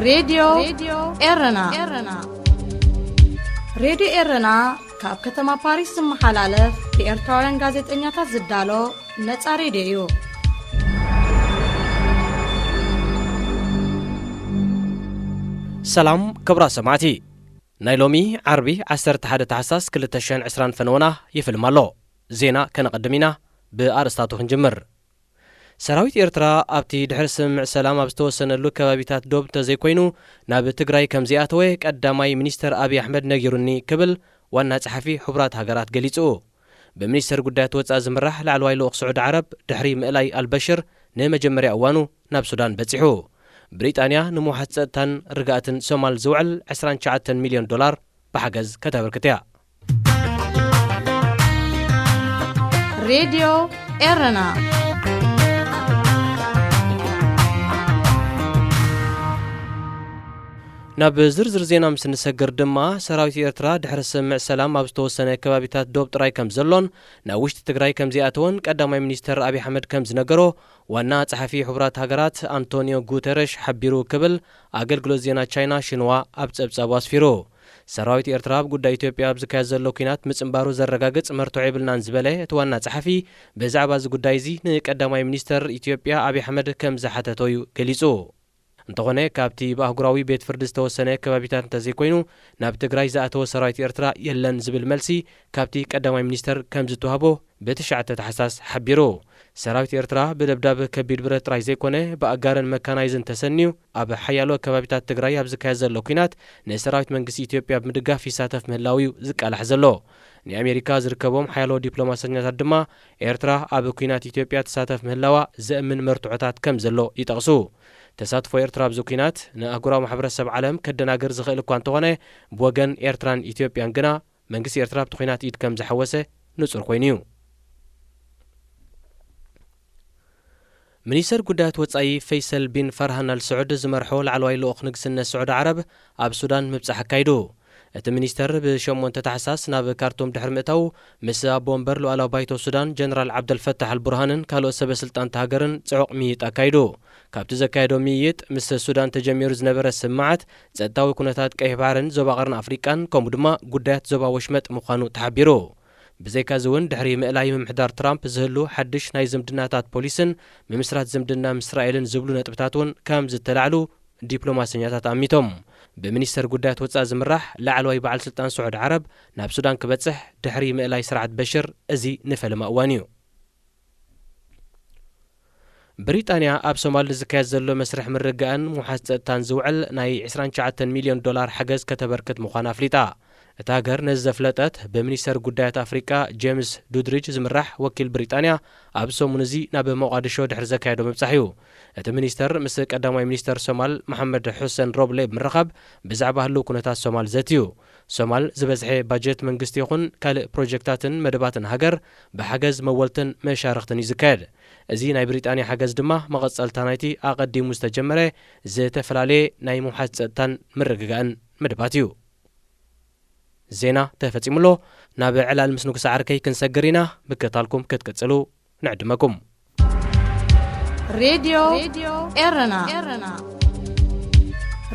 ሬድዮ ኤረና። ሬድዮ ኤረና ካብ ከተማ ፓሪስ ዝመሓላለፍ ብኤርትራውያን ጋዜጠኛታት ዝዳሎ ነጻ ሬድዮ እዩ። ሰላም ክብራ ሰማዕቲ፣ ናይ ሎሚ ዓርቢ ዓሰርተ ሓደ ታሕሳስ ክልተ ሽሕን ዕስራን ፈነወና ይፍልም ኣሎ። ዜና ከነቐድም ኢና። ብኣርእስታቱ ክንጅምር። ሰራዊት ኤርትራ ኣብቲ ድሕሪ ስምምዕ ሰላም ኣብ ዝተወሰነሉ ከባቢታት ዶብ እንተዘይኮይኑ ናብ ትግራይ ከም ዘይኣተወ ቀዳማይ ሚኒስተር ኣብይ ኣሕመድ ነጊሩኒ ክብል ዋና ጸሓፊ ሕቡራት ሃገራት ገሊጹ። ብሚኒስተር ጉዳያት ወጻኢ ዝምራሕ ላዕለዋይ ልኡኽ ስዑዲ ዓረብ ድሕሪ ምእላይ ኣልበሽር ንመጀመርያ እዋኑ ናብ ሱዳን በጺሑ። ብሪጣንያ ንምውሓስ ጸጥታን ርግኣትን ሶማል ዝውዕል ዕስራን ትሽዓተን ሚልዮን ዶላር ብሓገዝ ከተበርክት እያ። ሬድዮ ኤረና። ናብ ዝርዝር ዜና ምስ እንሰግር ድማ ሰራዊት ኤርትራ ድሕሪ ስምምዕ ሰላም ኣብ ዝተወሰነ ከባቢታት ዶብ ጥራይ ከም ዘሎን ናብ ውሽጢ ትግራይ ከም ዘይኣተወን ቀዳማይ ሚኒስተር ኣብይ ኣሕመድ ከም ዝነገሮ ዋና ጸሓፊ ሕቡራት ሃገራት ኣንቶኒዮ ጉተረሽ ሓቢሩ ክብል ኣገልግሎት ዜና ቻይና ሽንዋ ኣብ ጸብጻቡ ኣስፊሩ። ሰራዊት ኤርትራ ኣብ ጉዳይ ኢትዮጵያ ኣብ ዝካየድ ዘሎ ኲናት ምጽንባሩ ዘረጋግጽ መርትዖ የብልናን ዝበለ እቲ ዋና ጸሓፊ፣ ብዛዕባ እዚ ጉዳይ እዚ ንቀዳማይ ሚኒስተር ኢትዮጵያ ኣብይ ኣሕመድ ከም ዝሓተቶ እዩ ገሊጹ። እንተኾነ ካብቲ ብኣህጉራዊ ቤት ፍርዲ ዝተወሰነ ከባቢታት እንተዘይኮይኑ ናብ ትግራይ ዝኣተወ ሰራዊት ኤርትራ የለን ዝብል መልሲ ካብቲ ቀዳማይ ሚኒስተር ከም ዝተዋህቦ ብትሽዓተ ታሕሳስ ሓቢሩ። ሰራዊት ኤርትራ ብደብዳብ ከቢድ ብረት ጥራይ ዘይኮነ ብኣጋርን መካናይዝን ተሰንዩ ኣብ ሓያሎ ከባቢታት ትግራይ ኣብ ዝካየድ ዘሎ ኲናት ንሰራዊት መንግስቲ ኢትዮጵያ ብምድጋፍ ይሳተፍ ምህላው እዩ ዝቃላሕ ዘሎ። ናይ ኣሜሪካ ዝርከቦም ሓያሎ ዲፕሎማሰኛታት ድማ ኤርትራ ኣብ ኲናት ኢትዮጵያ ትሳተፍ ምህላዋ ዘእምን መርትዖታት ከም ዘሎ ይጠቕሱ። ተሳትፎ ኤርትራ ኣብዚ ኲናት ንኣህጉራዊ ማሕበረሰብ ዓለም ከደናግር ዝኽእል እኳ እንተኾነ ብወገን ኤርትራን ኢትዮጵያን ግና መንግስቲ ኤርትራ ኣብቲ ኲናት ኢድ ከም ዝሓወሰ ንጹር ኮይኑ እዩ። ሚኒስተር ጉዳያት ወጻኢ ፈይሰል ቢን ፈርሃን ኣል ስዑድ ዝመርሖ ላዕለዋይ ልኡኽ ንግስነት ስዑዲ ዓረብ ኣብ ሱዳን ምብጻሕ ኣካይዱ። እቲ ሚኒስተር ብሸሞንተ ታሕሳስ ናብ ካርቱም ድሕሪ ምእታዉ ምስ ኣቦ ወንበር ሉኣላዊ ባይቶ ሱዳን ጀነራል ዓብደልፈታሕ ኣልቡርሃንን ካልኦት ሰበ ስልጣን እታ ሃገርን ጽዑቕ ምይይጥ ኣካይዱ። ካብቲ ዘካየዶ ምይይጥ ምስ ሱዳን ተጀሚሩ ዝነበረ ስምምዓት ጸጥታዊ ኩነታት ቀይሕ ባሕርን ዞባ ቀርኒ ኣፍሪቃን ከምኡ ድማ ጉዳያት ዞባ ወሽመጥ ምዃኑ ተሓቢሩ። ብዘይካዚ እውን ድሕሪ ምእላይ ምምሕዳር ትራምፕ ዝህሉ ሓድሽ ናይ ዝምድናታት ፖሊስን ምምስራት ዝምድና ምስ እስራኤልን ዝብሉ ነጥብታት እውን ከም ዝተላዕሉ ዲፕሎማሰኛታት ኣሚቶም። ብሚኒስተር ጉዳያት ወጻኢ ዝምራሕ ላዕለዋይ በዓል ስልጣን ስዑድ ዓረብ ናብ ሱዳን ክበጽሕ ድሕሪ ምእላይ ስርዓት በሽር እዚ ንፈለማ እዋን እዩ። ብሪጣንያ ኣብ ሶማል ንዝካየድ ዘሎ መስርሕ ምርግጋእን ምውሓስ ጸጥታን ዝውዕል ናይ ዕስራን ትሽዓተን ሚልዮን ዶላር ሓገዝ ከተበርክት ምዃና ኣፍሊጣ። እታ ሃገር ነዚ ዘፍለጠት ብሚኒስተር ጉዳያት ኣፍሪቃ ጄምስ ዱድሪጅ ዝምራሕ ወኪል ብሪጣንያ ኣብ ሰሙን እዚ ናብ ሞቓድሾ ድሕሪ ዘካየዶ ምብጻሕ እዩ። እቲ ሚኒስተር ምስ ቀዳማይ ሚኒስተር ሶማል መሓመድ ሑሰን ሮብሌ ብምርኻብ ብዛዕባ ህልው ኩነታት ሶማል ዘትዩ። ሶማል ዝበዝሐ ባጀት መንግስቲ ይኹን ካልእ ፕሮጀክታትን መደባትን ሃገር ብሓገዝ መወልትን መሻርኽትን እዩ ዝካየድ። እዚ ናይ ብሪጣንያ ሓገዝ ድማ መቐጸልታ ናይቲ ኣቐዲሙ ዝተጀመረ ዝተፈላለየ ናይ ምውሓስ ጸጥታን ምርግጋእን መደባት እዩ። ዜና ተፈጺሙ ኣሎ። ናብ ዕላል ምስ ንጉስ ዓርከይ ክንሰግር ኢና። ምክትታልኩም ክትቅጽሉ ንዕድመኩም። ሬድዮ ኤረና።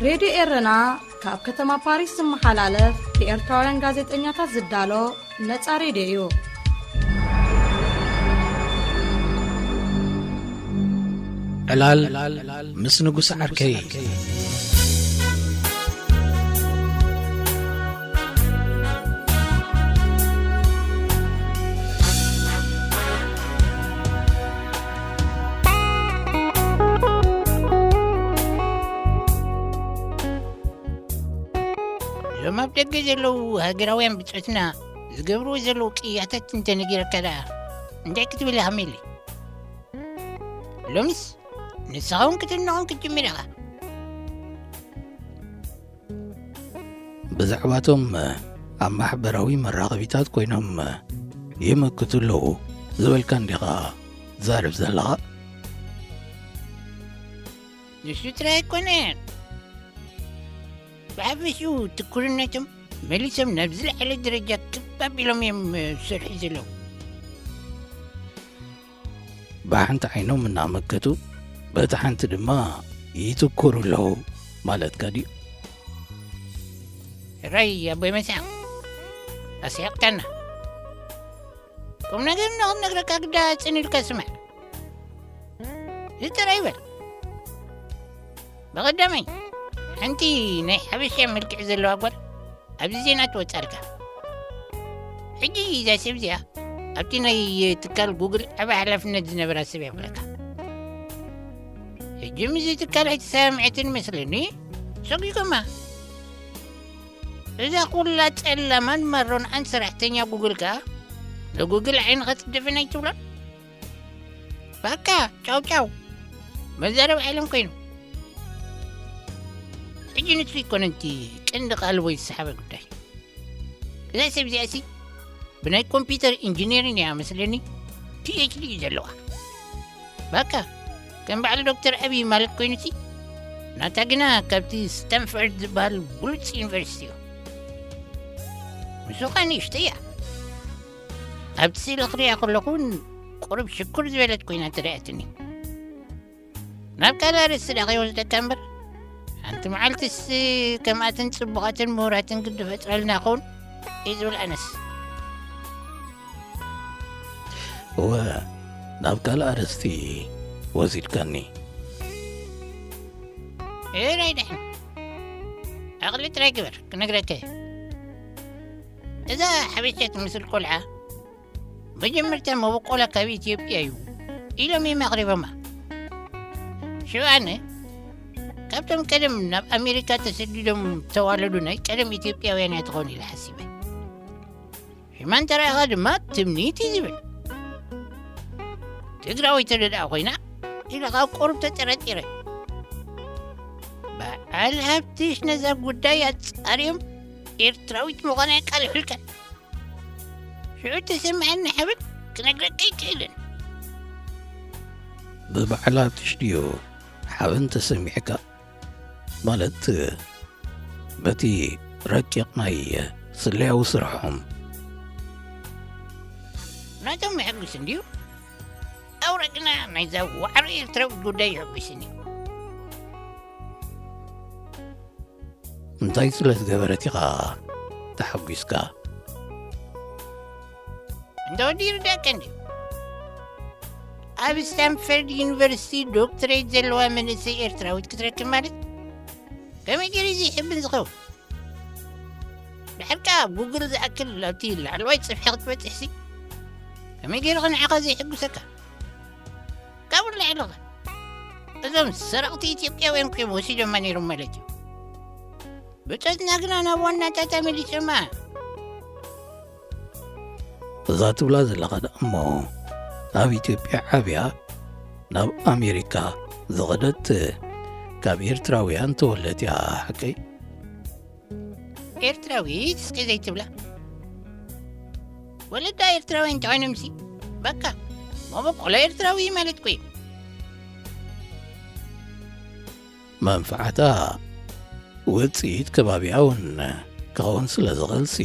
ሬድዮ ኤረና ካብ ከተማ ፓሪስ ዝመሓላለፍ ብኤርትራውያን ጋዜጠኛታት ዝዳሎ ነጻ ሬድዮ እዩ። ዕላል ምስ ንጉስ ዓርከይ። እዞም ኣብ ደገ ዘለዉ ሃገራውያን ብጾትና ዝገብርዎ ዘለዉ ቅያታት እንተነጊረካ ደኣ እንታይ ክትብል ኢኻ ሜሊ? ሎምስ ንስኻ እውን ክትንቖም ክትጅምር ኢኻ። ብዛዕባቶም ኣብ ማሕበራዊ መራኸቢታት ኮይኖም ይምክቱ ኣለዉ ዝበልካ እንዲኻ ትዛረብ ዘለኻ? ንሱ ጥራይ ኣይኮነን። ብሓፈሽኡ ትኩርነቶም መሊሶም ናብ ዝለዓለ ደረጃ ክብ ኣቢሎም እዮም ዝሰርሑ ዘለዉ። ብሓንቲ ዓይኖም እናመከቱ በቲ ሓንቲ ድማ ይትኩሩ ኣለዉ። ማለትካ ድዩ? ሕራይ ኣቦይ መሳቕ፣ ኣስሒቕካና። ቁም ነገር እንዶ ክነግረካ ግዳ ጽን ኢልካ ስማዕ። እዚ ጥራይ ይበል። ብቐዳማይ፣ ሓንቲ ናይ ሓበሻ መልክዕ ዘለዋ ጓል ኣብዚ ዜና ትወጻልካ። ሕጂ እዛ ሰብ እዚኣ ኣብቲ ናይ ትካል ጉግል ዓቢ ሓላፍነት ዝነበራ ሰብ እያ ብለካ። ሕጂ ምስዚ ትካል ኣይተሰማምዐትን መስለኒ፣ ሰጒጎማ። እዛ ኩላ ጸላማን መሮንኣን ሰራሕተኛ ጉግል ከኣ ንጉግል ዓይንኻ ትደፈን ኣይትብሎን? ባካ ጫው ጫው መዛረብ ዓለም ኮይኑ። ሕጂ ንሱ ይኮነ እቲ ቀንዲ ቃልቦ ዝሰሓበ ጉዳይ። እዛ ሰብ እዚኣሲ ብናይ ኮምፒውተር ኢንጂነሪን እያ መስለኒ ፒኤችዲ እዩ ዘለዋ። ባካ ከም በዓል ዶክተር ኣብይ ማለት ኮይኑሲ፣ ናታ ግና ካብቲ ስታንፈርድ ዝበሃል ብሉጽ ዩኒቨርሲቲ እዩ። ንሱ ኸኣ ንእሽተይ እያ። ኣብቲ ስእሊ ክሪኣ ከለኹ እውን ቁሩብ ሽኩር ዝበለት ኮይና ትረኣትኒ። ናብ ካልእ ኣርእስቲ ደኣ ከይወስደካ እምበር፣ ሓንቲ መዓልትስ ከምኣትን ጽቡቓትን ምሁራትን ግዲ ፈጥረልና ኸውን እዩ ዝብል ኣነስ። እወ፣ ናብ ካልእ ኣርእስቲ ወሲድካኒ። እራይ ደሕን። ዓቕሊ ጥራይ ግበር፣ ክነግረካ እየ። እዛ ሓበሻ ትመስል ቆልዓ መጀመርታ መበቆላ ካብ ኢትዮጵያ እዩ ኢሎም እዮም ኣቕሪቦማ። ሽዑ ኣነ ካብቶም ቀደም ናብ ኣሜሪካ ተሰዲዶም ዝተዋለዱ ናይ ቀደም ኢትዮጵያውያን እያ ትኸውን ኢለ ሓሲበ። ሽማ እንተ ረኣኻ ድማ ትምኒት እዩ ዝብል። ትግራወይቲ ደኣ ኮይና ኢለ ካብ ቁሩብ ተጠራጢረ። በዓል ሃብትሽ ነዛ ጉዳይ ኣጻርዮም ኤርትራዊት ምዃና የቃልሑልካ። ሽዑ ተሰምዐኒ ሓበን ክነግረካ ኣይክእልን። ብበዓል ሃብትሽ ድዩ ሓበን ተሰሚዕካ? ማለት በቲ ረቂቕ ናይ ስለያዊ ስርሖም። ናቶም የሐጉስ እንድዩ። ኣውራ ግና ናይዛ ዋዕሮ ኤርትራዊ ጉዳይ የሐጉስኒ። እንታይ ስለ ዝገበረት ኢኻ ተሓጒስካ? እንተ ወዲ ይርዳእካ እንድዩ። ኣብ ስታንፈርድ ዩኒቨርሲቲ ዶክትሬት ዘለዋ መንእሰይ ኤርትራዊት ክትረክብ ማለት ከመይ ገይሩ እዩ ዘይሕብን ዝኸውን? ድሕር ከኣ ጉግል ዝኣክል ኣብቲ ላዕለዋይ ጽፍሒ ክትበጽሕሲ ከመይ ገይሩ ከ ንዓኻ ዘይሕጉሰካ? ካብኡ ንላዕሊ ኸ እዞም ሰረቕቲ ኢትዮጵያውያን ኮይኖም ወሲዶማ ነይሮም ማለት እዩ። ብጾትና ግና ናብ ዋናታታ መሊሶማ። እዛ ትብላ ዘለኻ ደኣ እሞ ኣብ ኢትዮጵያ ዓብያ ናብ ኣሜሪካ ዝኸደት ካብ ኤርትራውያን ተወለደት እያ ሓቀይ? ኤርትራዊት እስኪ ዘይትብላ። ወለዳ ኤርትራውያን እንተኾይኖምሲ በቃ መበቆላ ኤርትራዊ ማለት ኮዩ። መንፍዓታ ውጽኢት ከባቢያ እውን ክኸውን ስለ ዝኽእልሲ።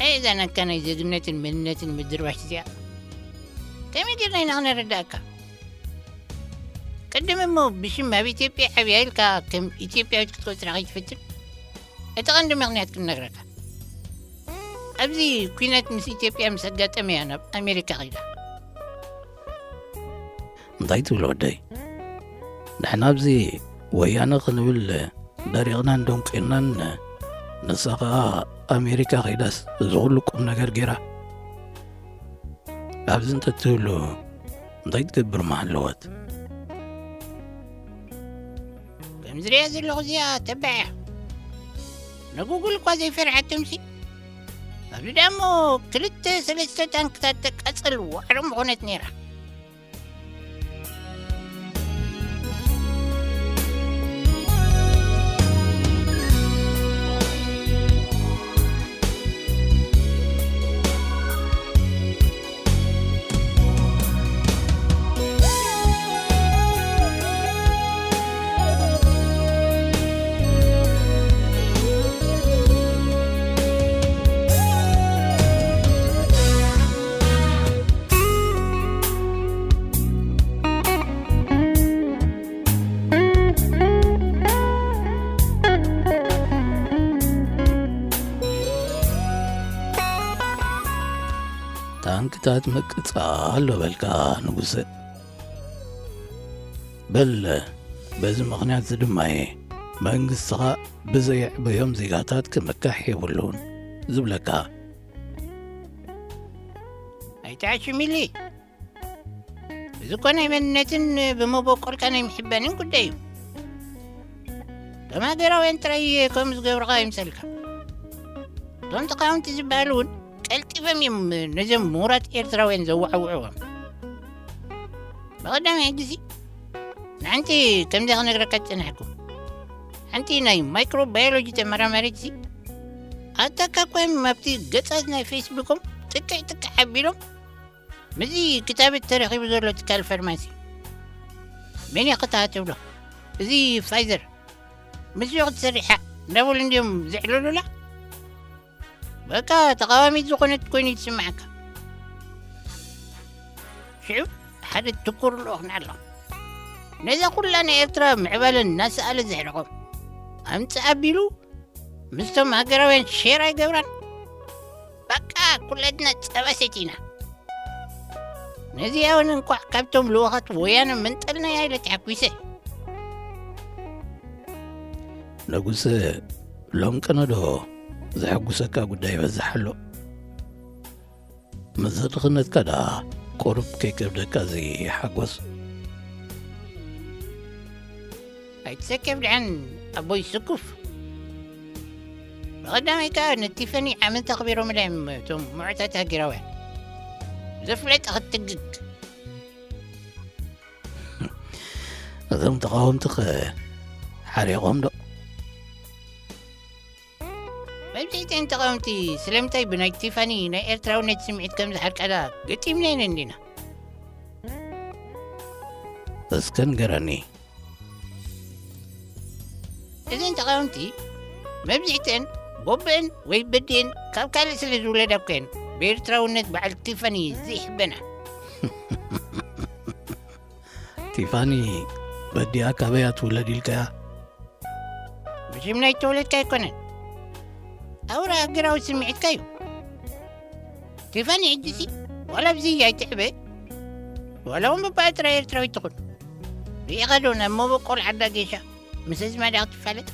ኣይ እዛ ናትካ ናይ ዜግነትን መንነትን ምድርባሽ እዚኣ ከመይ ጌርና ኢና ክነረዳእካ? ቅድም እሞ ብሽም ኣብ ኢትዮጵያ ዓብያ ኢልካ ከም ኢትዮጵያዊት ክትቆጽራ ከይትፍትን እቲ ቀንዲ ምኽንያት ክንነግረካ። ኣብዚ ኲናት ምስ ኢትዮጵያ ምስ ኣጋጠመ እያ ናብ ኣሜሪካ ከይዳ። እንታይ ትብል ወደይ? ንሕና ኣብዚ ወያነ ክንብል ደሪቕናን ደንቂርናን፣ ንሳ ኸኣ ኣሜሪካ ከይዳስ እዚ ኹሉ ቁም ነገር ጌራ። ኣብዚ እንተትህሉ እንታይ ትገብር ምሃለወት? ከም ዝሪኣ ዘለኹ እዚኣ ተባዕ እያ። ንጉግል እኳ ዘይፈርሓቶምሲ፣ ኣብዚ ደኣ እሞ ክልተ ሰለስተ ታንክታት ተቃጽል ዋዕሮ ምኾነት ነይራ። ክታት ምቅጻል ዶ በልካ ንጉሰ? በል፣ በዚ ምኽንያት እዚ ድማ እየ መንግስትኻ ብዘየዕበዮም ዜጋታት ክምካሕ የብሉን ዝብለካ። ኣይትዓሽሚሊ። እዚ እኮ ናይ መንነትን ብመበቆልካ ናይ ምሕበንን ጉዳይ እዩ። ከም ሃገራውያን ጥራይ ከም ዝገብርኻ ይምሰልካ። እቶም ተቃወምቲ ዝበሃሉ እውን ቀልጢፎም እዮም ነዞም ምሁራት ኤርትራውያን ዘወዓውዕዎም። ብቐዳማይ ሕጂሲ ንሓንቲ ከምዛ ክነግረካ ዝጸናሕኩ። ሓንቲ ናይ ማይክሮባዮሎጂ ተመራማሪትሲ ኣታካ ኮይም ኣብቲ ገጻት ናይ ፌስቡኮም ጥቅዕ ጥቅዕ ኣቢሎም ምስዚ ክታበት ተረኺቡ ዘሎ ትካል ፋርማሲ መን እያ ክተሃተብሎ? እዚ ፋይዘር ምስኡ ክትሰርሕ እያ እንዳበሉ እንድዮም ዘዕልሉላ። በቃ ተቓዋሚት ዝኾነት ኮይኑ ይስምዓካ። ሽዑ ሓደ ትኩር ልኡኽና ኣሎ። ነዛ ኩላ ናይ ኤርትራ ምዕባለ እናሰኣለ ዘሕርቖም ኣምጽእ ኣቢሉ ምስቶም ሃገራውያን ሼር ኣይገብራን። በቃ ኩላትና ጸባ ሰቲና። ነዚኣ እውን እንቋዕ ካብቶም ልኡኻት ወያነ መንጠልናያ ኢለ ተሓጒሰ። ንጉሰ፣ ሎም ቅነ ዶ ዘሐጉሰካ ጉዳይ ይበዝሕ ኣሎ? ምስ ድኽነትካ ደኣ ቁሩብ ከይከብደካ እዚ ሓጎስ። ኣይትሰከፍ ደሓን ኣቦይ ስኩፍ። ብቐዳማይ ከኣ ንቲፈኒ ዓመት ኣኽቢሮምላ እዮም እቶም ምዑታት ሃገራውያን። ዘፍለጠ ክትትግግ። እዞም ተቓወምትኸ ሓሪቖም ዶ? መብዛሕትአን ተቓወምቲ ስለምንታይ ብናይ ቲፋኒ ናይ ኤርትራውነት ስምዒት ከም ዝሓርቀላ ገጢምናየን እንዲና? እስከ ንገረኒ። እዘን ተቓወምቲ መብዛሕትአን ቦብአን ወይ በዲአን ካብ ካልእ ስለ ዝውለዳ እኮ እየን ብኤርትራውነት በዓል ቲፋኒ ዘይሕበና። ቲፋኒ በዲኣ ካበይ እያ ትውለድ ኢልካያ? ብሽም ናይ ተወለድካ ኣይኮነን። ኣውራ ሃገራዊ ስምዒትካ እዩ። ቲፋኒ ሕጂሲ ዋላ ኣብዚ ኣይትዕበ፣ ዋላ እውን በባኣ ጥራይ ኤርትራዊት ትኹን። ርኢኻ ዶ ናብ መበቆል ዓዳ ጌሻ ምስ ኣዝማዳ ክትፋለጥ?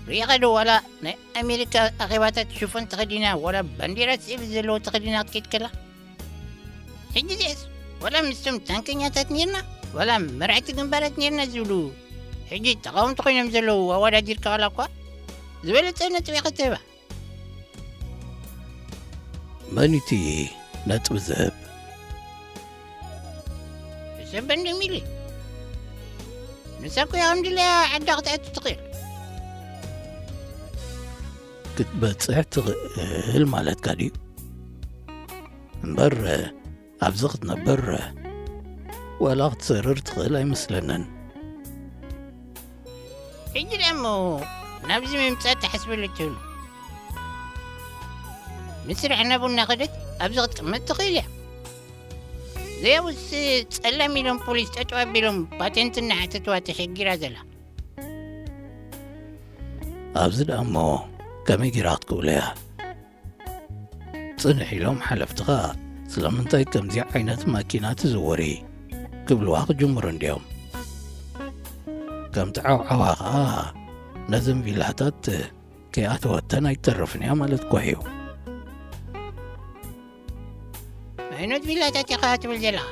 ርኢኻ ዶ ዋላ ናይ ኣሜሪካ ኣኼባታት ሽፎን ተኸዲና ዋላ ባንዴራ ስእሊ ዘለዎ ተኸዲና ክትከይድ ከላ? ሕጂ ዚኣስ ዋላ ምስቶም ታንከኛታት ኔርና፣ ዋላ መራሕቲ ግንባራት ኔርና ዝብሉ ሕጂ ተቓወምቲ ኮይኖም ዘለዉ ኣወዳዲርካ ዋላ እኳ ዝበለጸ ነጥቢ ኢኻ ትህባ። መን እቲ ነጥቢ ዝህብ? ሰብ በንድሚሊ። ንሳ እኮ እያ ከም ድልያ ዓዳ ክትኣቱ ትኽእል። ክትበጽሕ ትኽእል ማለትካ ድዩ? እምበር ኣብዚ ክትነብር ዋላ ክትሰርር ትኽእል ኣይመስለንን። ሕጂ ደሞ ናብዚ ምምጻእ ትሓስበሉ ትህሉ። ንስራሕ ናብ እናኸደት ኣብዚ ክትቅመጥ ትኽእል እያ። ዘያውስ ጸላም ኢሎም ፖሊስ ጠጠው ኣቢሎም ፓቴንት እናሓተትዋ ተሸጊራ ዘላ። ኣብዚ ደኣ እሞ ከመይ ጌራ ክትክእሎ እያ? ጽንሕ ኢሎም ሓለፍትኻ ስለምንታይ ከምዚ ዓይነት ማኪና ትዝውሪ ክብልዋ ክጅምሩ እንድዮም። ከምቲ ዓውዓዋ ኸኣ ነዘን ቪላታት ከይኣተወተን ኣይትተርፍን እያ ማለት እኮ እዩ። ዓይነት ቪላታት ኢኻ ትብል ዘለኻ?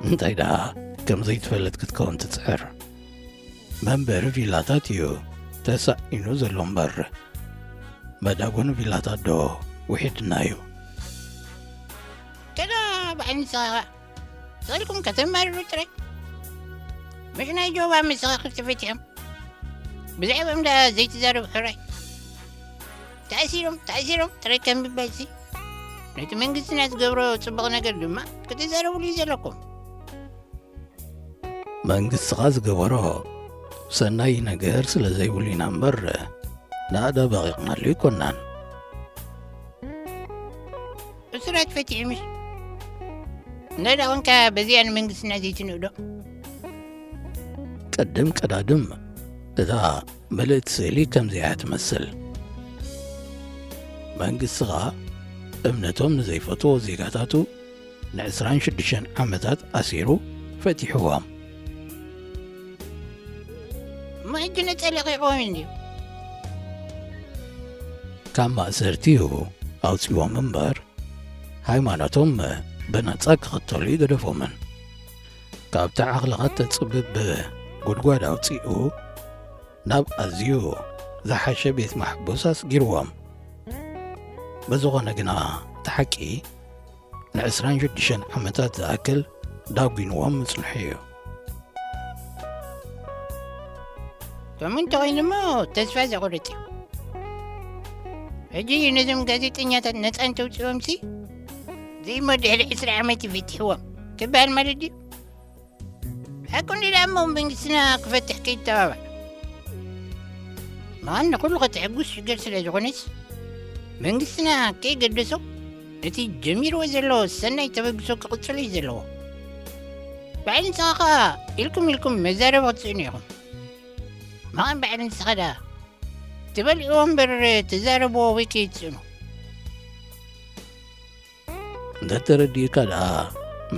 እንታይ ደኣ ከም ዘይትፈልጥ ክትከውን ትጽዕር? መንበሪ ቪላታት እዩ ተሳኢኑ ዘሎ እምበር፣ መዳጎኒ ቪላታት ዶ ውሒድና እዩ? ከዳ በዓል ንስኻ ስቕ ኢልኩም ከተማርሩ ጥራይ። ምሽ ናይ ጆባ መሰኻኽር ተፈቲሖም። ብዛዕባኦም ደኣ ዘይትዛረቡ ሕራይ። ተኣሲሮም፣ ተኣሲሮም ጥራይ ከም ምባልሲ፣ ነቲ መንግስትና ዝገብሮ ጽቡቕ ነገር ድማ ክትዛረቡሉ እዩ ዘለኩም። መንግስትኻ ዝገበሮ ሰናይ ነገር ስለ ዘይብሉ ኢና እምበር፣ ናእዳ በቒቕናሉ ኣይኮናን። እሱራት ፈቲሑ ምሽ? እንዳ ደኣ ኮንካ በዚኣ ንመንግስትና ዘይትንእዶ? ቅድም ቀዳድም እታ ምልእቲ ስእሊ ከምዚኣ እያ ትመስል። መንግስትኻ እምነቶም ንዘይፈትዎ ዜጋታቱ ንዕስራን ሽዱሽተን ዓመታት ኣሲሩ ፈቲሕዎም። እሞ ሕጂ ነጻ ለቒቕዎም እንድዩ። ካብ ማእሰርቲ'ዩ ኣውጺዎም እምበር፣ ሃይማኖቶም ብነጻ ክኽተሉ ይገደፎምን። ካብቲ ዓኽልኻት ተጽብብ ጉድጓድ ኣውጺኡ ናብ ኣዝዩ ዝሓሸ ቤት ማሕቡስ ኣስጊርዎም። ብዝኾነ ግና እቲ ሓቂ ንዕስራን ሽዱሽተን ዓመታት ዝኣክል ዳጒንዎም ምጽንሑ እዩ። ከምኡ እንተኾይኑ እሞ ተስፋ ዘቑርጽ እዩ። ሕጂ ነዞም ጋዜጠኛታት ነጻ እንተውጽኦምሲ፣ ዘይሞ ድሕሪ ዕስራ ዓመት ይፈትሕዎም ክበሃል ማለት ድዩ? ሓቁ እንዲ ደኣ እሞ መንግስትና ክፈትሕ ከይተባባዕ። መቐን ንኹሉ ከተሐጉስ ሽግር ስለ ዝኾነስ፣ መንግስትና ከይገደሶ፣ ነቲ ጀሚርዎ ዘሎ ሰናይ ተበግሶ ክቕጽል እዩ ዘለዎ። ባዕል ንስኻ ኸኣ ኢልኩም ኢልኩም መዛረቢ ክትስእኑ ኢኹም። መቐን ባዕል ንስኻ ደኣ ትበልዕዎ እምበር ትዛረብዎ ወይ ከይትስእኑ። እንተተረዲእካ ደኣ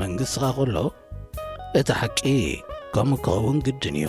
መንግስትኻ ከሎ እቲ ሓቂ ከምኡ ክኸውን ግድን እዩ።